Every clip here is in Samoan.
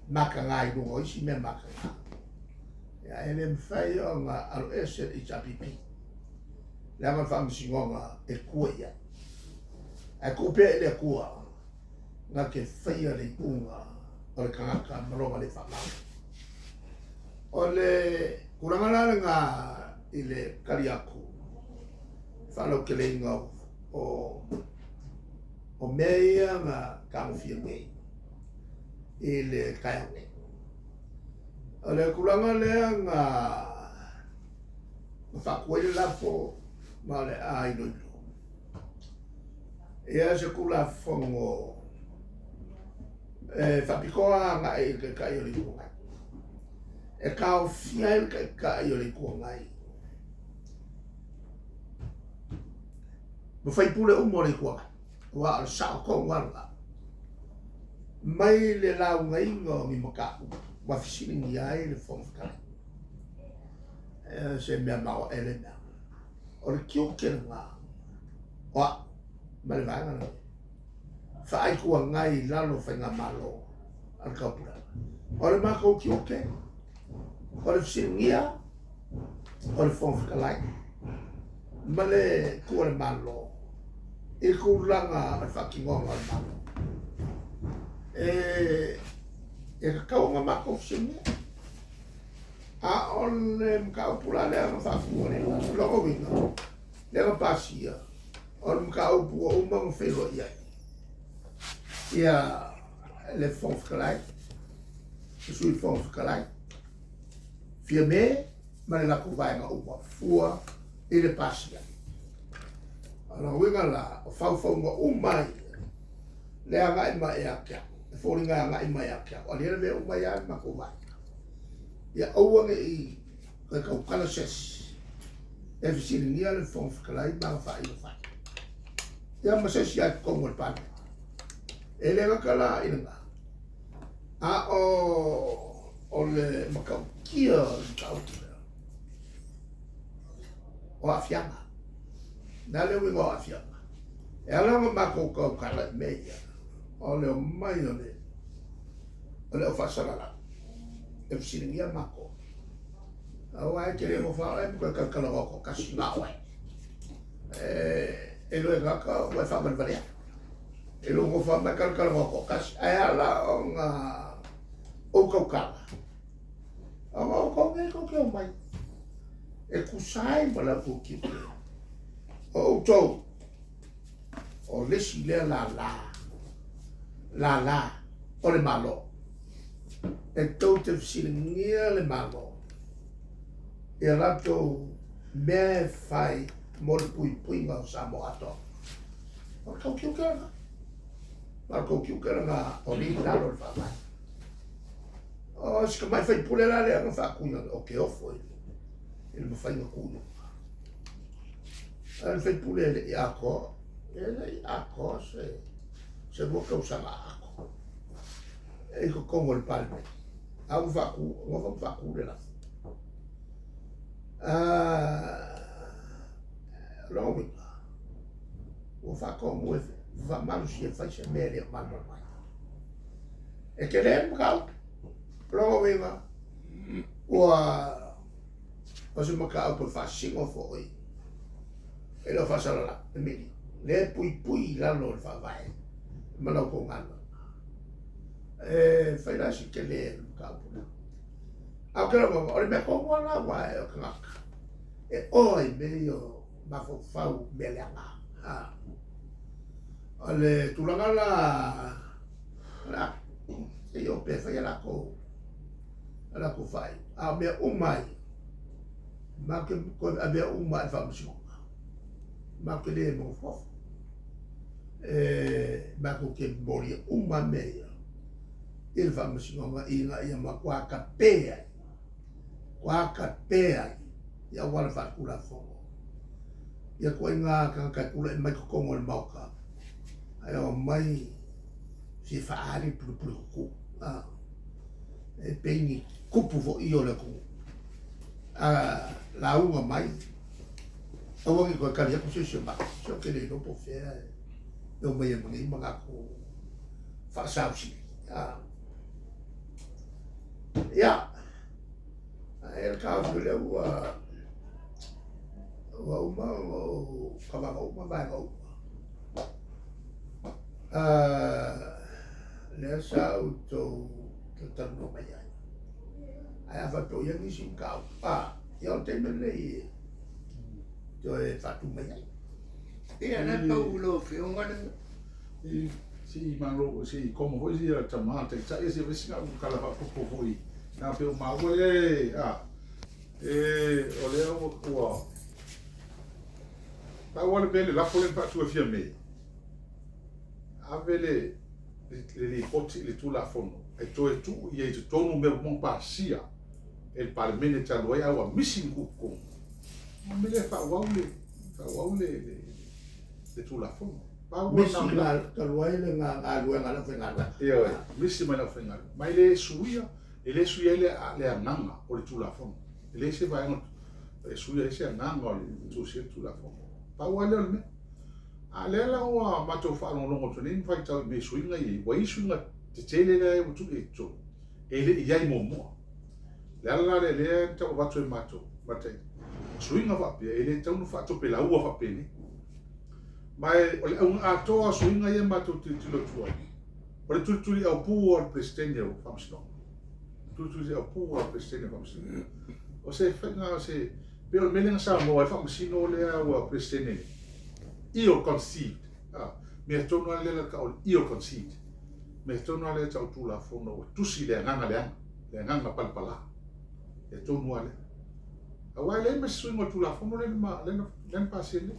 mataga i luga o isi mea mataga. Ia, e le mafai ona aloese le HRPP, leaga o le Faamasinoga e tua i ai. Ae tuu pea i le Atua na te faia le iuga o le tagata ma lona le faamaoni. O le tulaga la lena i le tali atu i faalauteleina o o mea ia na tagofia nei i le taeao nei. O le tulaga lea na faatu ai le lafo ma o le a iloilo. Ia se Tulafono e faapitoa agai i le Taitai o le Itu Agai, e taofia ai le Taitai o le Itu Agai ma sui usufono uma o le Itu Agai, aua o le sao tonu lava lena, mai le laugaina o ni mataupu ua fesiligia ai le Fofoga Fetalai. Se mea maoae lea mea. O le tiute lena o au ma le vaega lenei, faa-Itu Agai i lalo o Faigamalo a le Taupulega. O le matou tiute, o le fesiligia o le Fofoga Fetalai ma le tu a le Malo i tulaga o le faatinoga o le Malo. E tatau ona matou fesiligia. A o le mataupu la lea na faatu ai, o lona uiga, lea na pasia, o le mataupu ua uma ona feiloai ai ia le Fofoga Fetalai, le Sui Fofoga Fetalai, Fiame ma le latou vaega uma fua i le pasia. O lona uiga la, o faufauga uma ia, le agai mai ia te au, e foliga e agai mai ia te au, a o lea e lavea uma ai lava le matou vaega. Ia aua ne i toe tautala se isi e fesiligia le Fofoga Fetalai ma ana faaiuga fai. Ia ma se isi lava i totonu o le Palemene. E le gata la i lena, a o le matautia o le mataupu lea, o aafiaga. O le a le uiga o aafiaga? E ala ona matou tautala i mea ia, o le omai o le o le au faasalalau e fesiligia matou. Aua e te le nofo lava oe ma toe talatalanoa toatasi na o oe. E iloa e tagata ua e faavalevalea. E lou nofo lava ma e talatalanoa toatasi. Ae ala ona ou tautala, ona o outou nei tou te omai e tusa ai ma la outou tiute. O outou, o le isi lea lala, lala o le Malo. E tou te fesiligia le Malo i a latou mea e fai mo le puipuiga o Samoa atoa. O le tou tiute lena. Ma o le tou tiute lena o lea i lalo o le Faavae. O si tamai faipule la lea na faatuina, ou te ofo i le mafai ona tu i luga. A o le faipule e le i atoa, e le i atoa se 2 tausaga atoa i totonu o le Palemene. A ua faatu, ua nofo ma faatu le lafo. O lona uiga, ua faatonu e faamalosi e fai se mea e le o malamalama ai. E tele le mataupu. O lona uiga, ua o se mataupu e faasino foi e le o faasalalau e mili, lea e puipui i lalo o le Faavae ma la outou galuega. E fai la si tele o le mataupu lea. Ae ou te lagona, o le mea tonu lava la aua o tagata e oa i mea ia o mafaufau mea leaga. O le tulaga la, o le a, se i o pea e fai a latou faaiuga. A o mea uma ia, matou te toe avea uma lava i le Faamasinoga. Matou te le nofonofo. E matou te molia uma lava mea ia i le Faamasinoga ina ia matua tape ai, matua tape ai i auala faale-Tulafono ia ituaiga tagata e tulai mai totonu o le Maota ae omai fia faaali le pulepule tutu. E pei ni tupu foi ia o le atunuu. A lauga mai, aua ne i toe tali atu se isi o matou, se ou te le iloa po o fea e omai ai ma nei manatu faasausili. Ia, ae le taofi o lea ua ua uma ona ou kavava uma vaega uma. Lea sa outou talatalanoa mai ai. Ae a faapea o i ai nisi mataupu, ia o le taimi lenei e toe faatu mai ai. Ia, la e pau i lau Afioga le I se i malo se i komo foi sia tama taitai se vesi na kala faapopo foi na pe o maua le a e o lea ua pau lava le mea le lafo lea na faatu e Fiame ave le lipoti i le Tulafono e toe tuu i ai i totonu mea ua uma ona pasia e le Palemene talu ai a ua misi ni tuu i totonu. O le mea lea e faaauau le faaauau le le Tulafono. Pau Misi na talu ai le galuega a le aufaigaluega. Ioe, misi mai le aufaigaluega. Ma e le suia, e le suia ai le le agaga o le Tulafono. E leai se vaega e suia ai se agaga o le tusia o le Tulafono. Pau lava lea o le mea. A lea la ua matou faalogologo atu nei ma faitau i mea i suiga ia, ua i ai suiga tetele lea ua tuu i totonu, e le i i ai muamua. O le ala la lea lea na tau avatu e matou, o suiga faapea e le tatau ona faatopelaua faapenei. Ma o le auga atoa o suiga ia matou te tilotilo atu ai, o le tulituliaupu o le Peresetene o Faamasinoga. Tulituliaupu o le Peresetene o Faamasinoga. O se faiga o se, pei o le mea lea na saunoa ai le Faamasino lea ua Peresetene nei, ill conceived. Mea tonu lava lea na tau o le ill conceived. Mea tonu lava lea tau o Tulafono ua tusi i le agaga leaga, le agaga palapala. Mea tonu lava lea. Aua e leai ma se suiga o le Tulafono lea na pasia nei.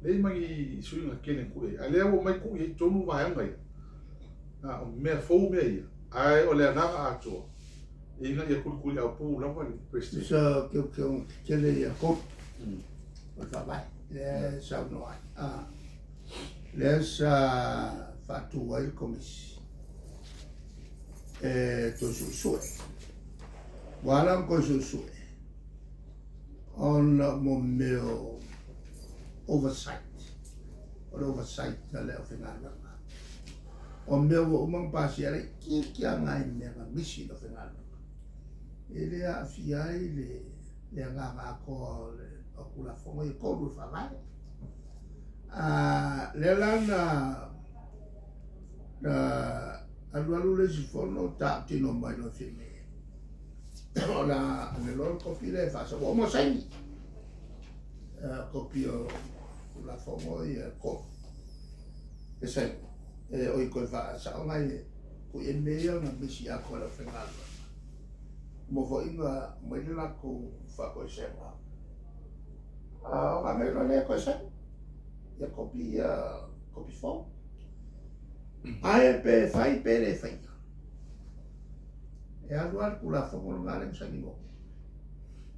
Leai ma ni suiga tele na tuu i ai. A o lea ua omai tuu i ai i totonu vaega ia. O mea fou mea ia, ae o le agaga atoa, ina ia tulituliaupu lava le Peresetene. Tusa o teuteuga tetele ia tolu o le Faavae lea e saunoa ai, lea sa faatu ai le Komisi e toe suesue. Ua ala ona toe suesue ona mo mea o oversight, o le oversight a le aufaigaluega. O mea ua uma ona pasia, e laitiiti lava nai mea na misi i le aufaigaluega. E le aafia ai le agaga atoa o le Tulafono ia tolu e faavae. A lea la na na alualu le isi fono tautino mai loa Fiame o le a ave loa le kopi lea e faasao ua uma ona saini kopi o Tulafono ia e tolu e saini e oi toe faasao nai tuu i ai mea ia na misi atoa e le aufaigaluega. Uma foi na aumai le latou faatoesega a ona aumai loa lea toe saini ia kopi ia kopi fou. Ae pe fai pe le faia, e alu lava le Tulafono lena lea na saini muamua.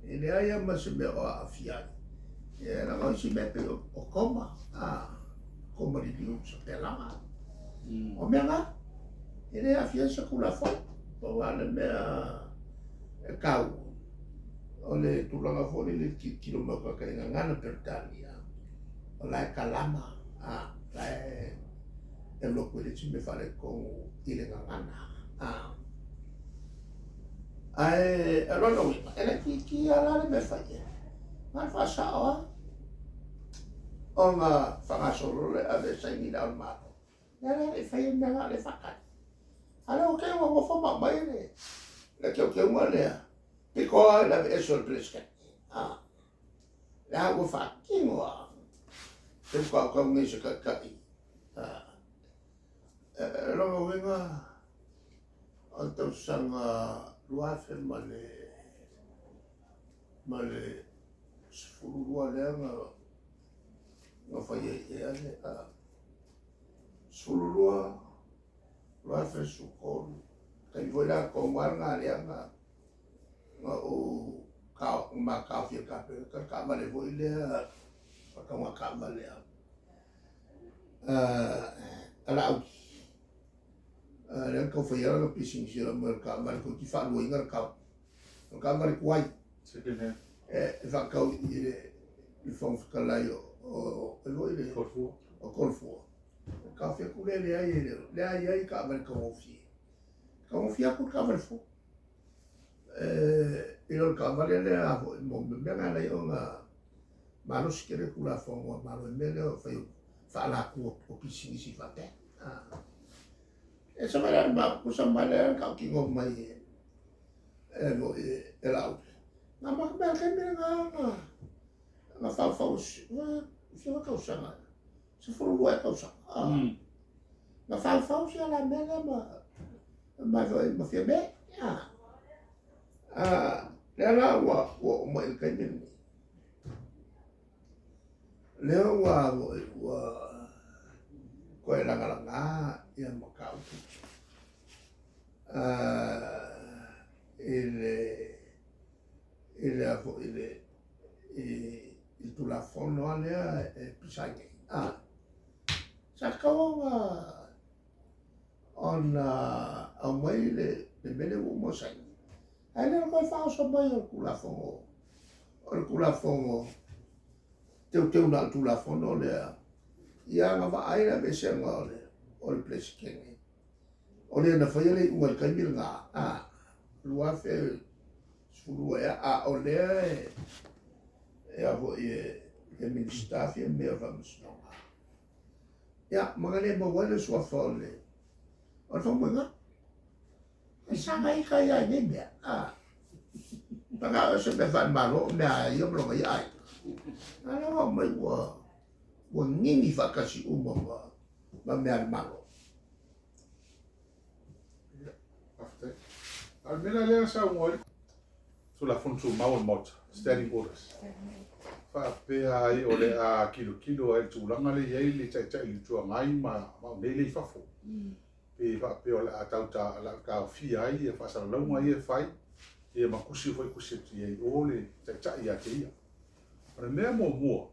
E leai lava ma se mea o aafia ai. E leaga o isi mea pei o koma, koma liliu, sapelaga. O mea na, e le aafia ai se Tulafono. Pau lava le mea e taua, o le tulaga foi lele i le tilotilo mai o tagata i gagana Peretania, o la e kalama, la e alu atu e leai se mea faaletonu i le gagana. Ae o lona uiga, e laitiiti lava la le mea e fai i ai. Na o le faasao lava ona faagasolo lea ave e saini i Le Ao o le Malo. Lea la e le i faia le mea la, o lea e faatali. A o lea ua tei ua nofo ma aumai le teuteuga lea, pito lava i le aveese o le Peresetene. Lea ua faatino lava se faatoa tau nei se taitai. O lona uiga, o le tausaga 2000 ma le 12 lea na fai ai ea le 12, 2013, taimi foi la tonu lava lena lea na ou ma taofia i le Kapeneta le taavale foi lea, faatauga taavale a Laauli. Lea na tau fai lana pisinisi o le taavale toeitiiti faaluaina le tau. O le taavale tuai. Second hand. E faatau i le Fofoga Fetalai o foi le Golf 4. O Golf 4. E taofi atu lea, leai, e leai ai taavale taugofie. Taugofie atu le taavale fou. I lo le taavale lea foi mo mea na alai ona malosi tele Tulafono a Malo i mea lea o fai faalatu o pisinisi faapea. E sa mai la ma kusa mai le tautino mai e foi e lau. Na ma mea taimi na na faufau fia tausaga. 12 tausaga. Na faufau sia la mea lea ma ma foi ma fia mea. Lea la ua oo mai i le taimi lenei. Lea ua ua toe lagalaga ia mataupu i le i le foi i le i le Tulafono lava lea e pisa ai nei. Sa tatau ona aumai le mea lea ua uma ona saini. Ae le o toe faaoso mai o le Tulafono, o le Tulafono teuteu na o le Tulafono lea, ia agavaa ai le aveeseina o le Peresetene, o le na faia le iuga i le taimi lena, 2012 ea, a o lea e foi e Minisita Fiamē o le Faamasinoga. Ia, ma na le maua ai le suafa o le Faamoega. E saga ita ia i nei mea. Paga o se mea faale-Malo o mea a ia ma lona ia aiga. A lea ua aumai ua gigi faatasi uma ma mea a le Malo. Faafetai. A o le mea la lea sa saunoa ai le Tulafono Tumau o le Maota, Standing Orders, faapea ai o le a tilotilo ai i le tulaga lea e i ai le Taitai o le Itu Agai ma au nei lea i fafo. Pe faapea o le a tau taofia ai ia faasalalauga ia e fai, ia ma tusi foi tusi atu i ai o le Taitai ia te ia. O le mea muamua,